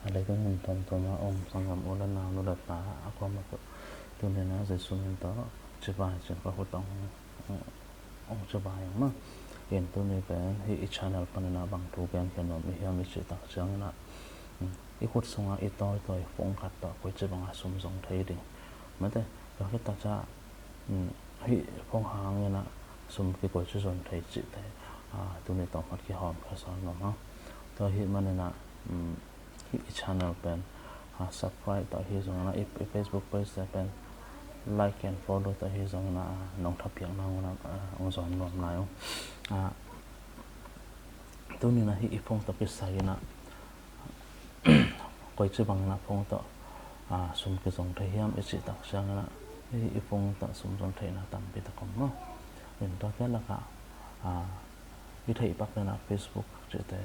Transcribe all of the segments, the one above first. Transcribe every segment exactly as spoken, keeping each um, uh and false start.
A leitung mun tuamtuam a om sanggam u le nau, nu le pa, a kuamah tawh tuni-in ah Jesu min tawh cibai cin ka khut ah hong, hong cibai ung maw. In tuni pen hih i channel panin ah bang thu genkhia nuam i hiam i cih tak ciangin ah, i khut sungah i tawitawi phone khat tawh koici bangin sum zong thei ding. Mate, tua khit tak ciang, hih phone hangin ah sum kikoici zong thei cihte, tuni tawm khat kihawmkhia sawn nuam hang. Tua ahih manin ah, hih i channel pen subscribe tawh ahi zongin ah, i Facebook page te pen like and follow tawh ahi zongin ah, nong thapiak nangawn ah hong zawm nuam lai ung. Tuni-in ah hih i phone tawh kisai-in ah koici bangin ah phone tawh sum kizong thei hiam i cih tak ciangin ah, hih i phone tawh sum zong theihna tampi tak om maw. In tuate lakah i theih pak dingin ah Facebook cihte,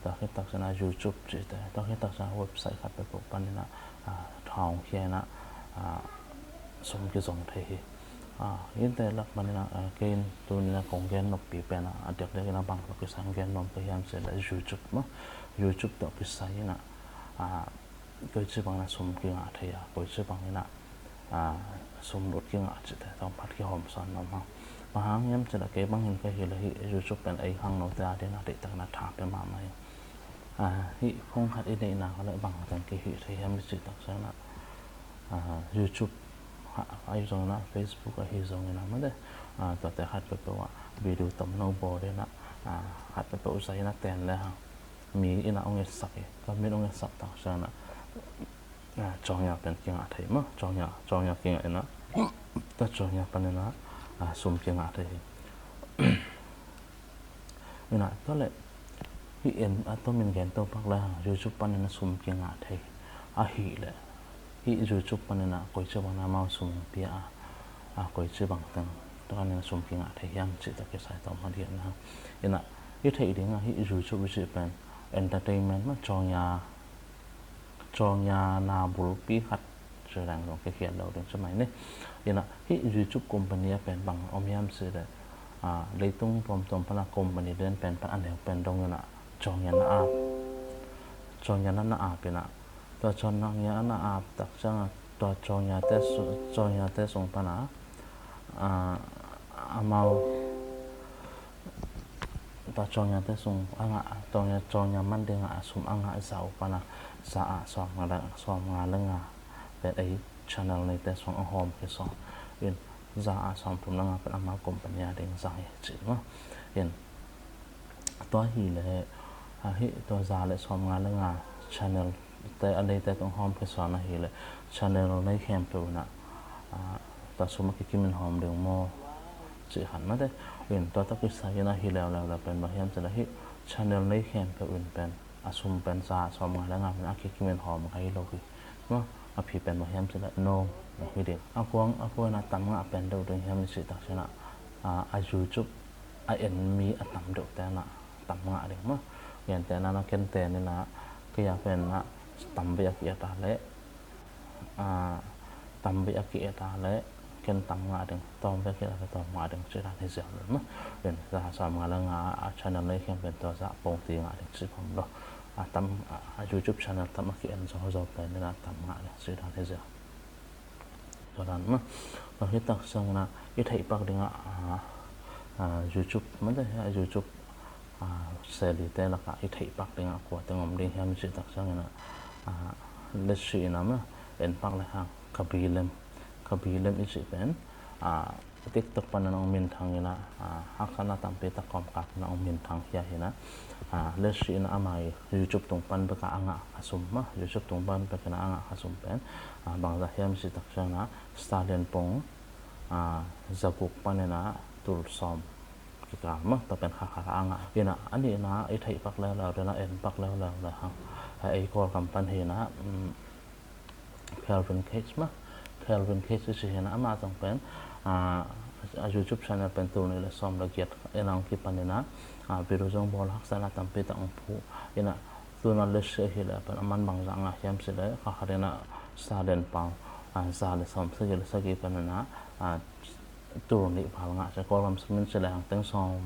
tua khit tak ciangin ah YouTube cihte, tua khit tak ciangin ah website khat peuhpeuh panin ah tha hong khia in ah sum kizong thei hi. Hihte lak panin ah kei in tuni-in ah kong gen noppi pen ah, a diakdiakin ah bang tawh kisai hong gen nuam ka hiam cih leh YouTube maw. YouTube tawh kisai-in ah koici bangin ah sum kingah thei a, koici bangin ah sum lut kingah cihte tawm khat kihawm sawn nuam hang. Bang hang hiam cih leh kei bang hi kei leh hih YouTube pen ei khangnote a dingin ah deihtakin ah tha pia mahmah hi. Hih phone khat i neih nak leh bang teng kihih thei hiam i cih tak ciangin ah, YouTube ahi zongin ah, Facebook ahi zongin ah, mate, tuate khat peuhpeuh ah video tomno bawl in ah, khat peuhpeuh zai in ah ten le hang, mi in ah hong etsak hi. Tua mi in hong etsak tak ciangin ah, cawngya pen kingah thei maw. Cawngya, cawngya kingah in ah, tua cawngya panin ah sum kingah thei hi. In ah tua leh hih en a tomin gen to pak le hang, YouTube panin ah sum kingah thei ahih leh, hih YouTube panin ah koici bangin ah amau sum pia a, koici bang teng tua panin ah sum kingah thei hiam cih tawh kisai tawm khat gen hang. In ah i theih ding ah hih YouTube i cih pen entertainment maw, cawngya, cawngya na bulpi khat ci leng zong kikhial lo ding ci mai ni. In ah hih YouTube company ah pen bang om hiam cih leh, leitung tuamtuam pan ah company lian penpen a neu pen dongin ah cawngya na ap, cawngya na na ap in ah, tua cawngya na ap tak ciangin ah tua cawngyate su-, cawngyate sung pan ah, ah, amau, tua cawngya, cawngya te sung a ngah, cawngya, cawngya man dingin a sum a ngah za uh pan ah za ah sawmnga le, sawmnga le nga pen ei channel neite sung a hawmkhia sawn in, za ah sawmthum le nga pen amau company a ding zang hi ci maw. In tua hi leh, ah, hih tua za le sawmnga le nga channel te a neite tung hawmkhia sawn ahih leh channel nei khempeuh in ah, ah, tua sum a kikim in hawm ding maw cih khat mate. In tua tawh kisai in ah hi leuleu leh pen bang hiam cih leh hih channel nei khempeuh in pen a sum pen za ah sawmnga le nga pen a kikim in hawm kha hi lo hi maw. A phi pen bang hiam cih leh no, no hi ding. A kuang, a kuang in ah tam ngah pen deuh ding hiam i cih tak ciangin ah, ah, a YouTube a en mi a tam deuhte in ah tam ngah ding maw. Gentehna in ah ken ten in ah kei a pen in ah tam vei a ki-et a leh, ah, tam vei a ki-et a leh ken tam ngah ding, tawm vei a ki-et a leh tawm ngah ding cih dan hi ziau lo maw. Pen za ah sawmnga le nga a channel nei khempeuh in tua za ah pongti ngah ding cih bang om lo. A tam, a, a YouTube channel tam a ki-en zawzaw pen in ah tam ngah ding cih dan hi ziau. Tua dan maw. Tua hi tak ciangin ah i theih pak dingin ah, ah, ah, YouTube, mate, ah, YouTube, ah, selite lakah i theih pak dingin ah kua teng om ding hiam i cih tak ciangin ah, ah, let's see in ah maw, en pak le hang, Khaby Lem, Khaby Lem i cih pen, ah, TikTok pan in ah hong minthang in ah, ah, haksatna tampi tak kawmkal in ah hong minthang khia hi in ah, ah, let's see in ah ama i YouTube tung pan bek a a ngah kha sum maw, YouTube tung pan bek in ah a ngah kha sum pen, ah, bangzah hiam i cih tak ciangin ah Starlink pung, ah, za guk pan in ah tul sawm kikal maw, tua pen kha khat a a ngah. In ah a nihna i theih pak leuleu dingin ah en pak leuleu le hang. Ah, ei Kawlgam pan hi in ah, um, Kelvin Cage maw. Kelvin Cage i cih hi in ah amah zong pen, ah, a YouTube channel pen tul nih le sawm le giat in ah hong kipan in ah, ah, video zong bawl, haksatna tampi tak hong phu in ah, tu in ah let's see ahih leh pen aman bangzah ngah hiam cih leh kha khat in ah Starlink pau, ah, za le sawm sagih le sagih pan in ah, ah, tul nih val ngah ci, Kawlgam sum in ci le hang teng sawm,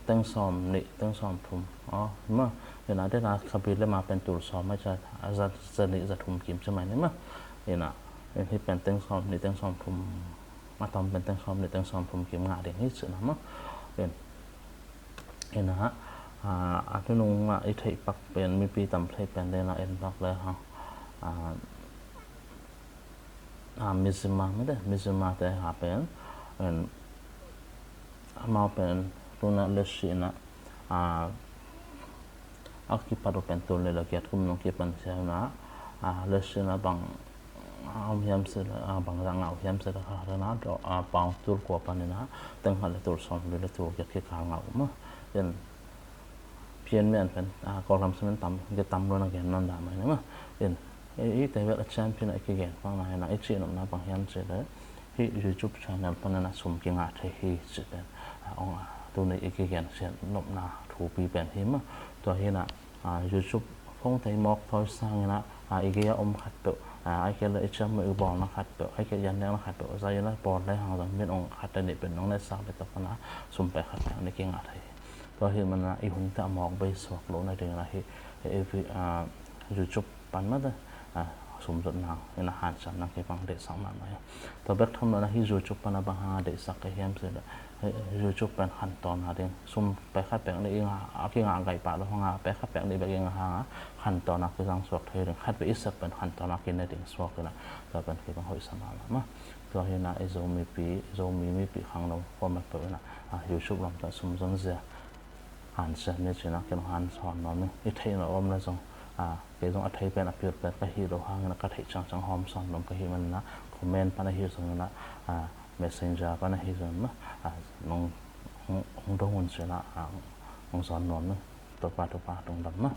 teng sawm nih, teng sawm thum. Aw, ma, ina dena khabi le ma pen tul sawm mai ca, a za, za nih za thum kim ci mai ni ma. Ina, in hi pen teng sawm nih, teng sawm thum, a tom pen teng sawm nih, teng sawm thum kim ngah ding hi ci na ma. In, ina, a, a tunung a i theih pak pen, mipi tam theih pen dena in pak le ha. A, a, Myanmar mite, Myanmar te ha pen, in, amau pen tuna lesi ina, a, a kipat uh pen tul nih le giat kum nung kipan sia ina, a, lesi ina bang, a, om hiam si le, a, bang zah ngah uh hiam si le kha ina, do, a, paung tul kua pan ina, teng khat le tul sawm li le tul giat kikal ngah uh ma. In, pian mian pen, a, kawlgam simen tam, ge tam lo na gen non da mai ni ma. In, i, i te vel a champion a i kigen pang na ina, i ci nopna bang hiam ci le, hi YouTube channel pan ina sum kingah thei hi ci pen, a, ong a, tuni i kigen sian nopna thupi pen hi ma. Tua hi ina, a, YouTube phone te i mawk thawi sang ina, a, i gei a om khat peuh, a, ai ke le i ciam i bawlna khat peuh, ai ke yan nekna khat peuh, zai ina bawl le hang zong min ong khat le nih pen ong ne sak le tua pan a sum pai khat peuh ni kingah thei hi. Tua hi mana i hun ta mawk bei suak lo na ding na hi, hi, hi, a, YouTube pan mate, a, sum zot nang, ina hansiam nang kei bang deihsak mahmah hi. Tua bek tham lo na hi YouTube pan a bang hang a deihsak kei hiam si le, hi, YouTube pan khantawn na ding, sum pai khat pek ni i nga, a ki nga gai pa lo hang a, pai khat pek ni bek i nga hang a, khantawn na ki zang suak thei ding, khat ve i sak pan khantawn na ki ne ding suak ina, tua pan kei bang hoih sa mahmah ma. Tua hi na i Zomi pi, Zomi mipi khang lo, format peuh ina, a, YouTube lam ta sum zon zia. Hansiam ni cina, ken hong hansawn nuam ni. I theih na om na zong, a, kei zong a thei pen a piut pen ka hi lo hangin a ka theih ciangciang hawm sawn nuam ka hi man na, comment pan a hi zong na, a, messenger pan a hi zong na, a, nong, nong, nong dong un cina, a, nong sawn nuam ni. Topa, Topa, tung dam na.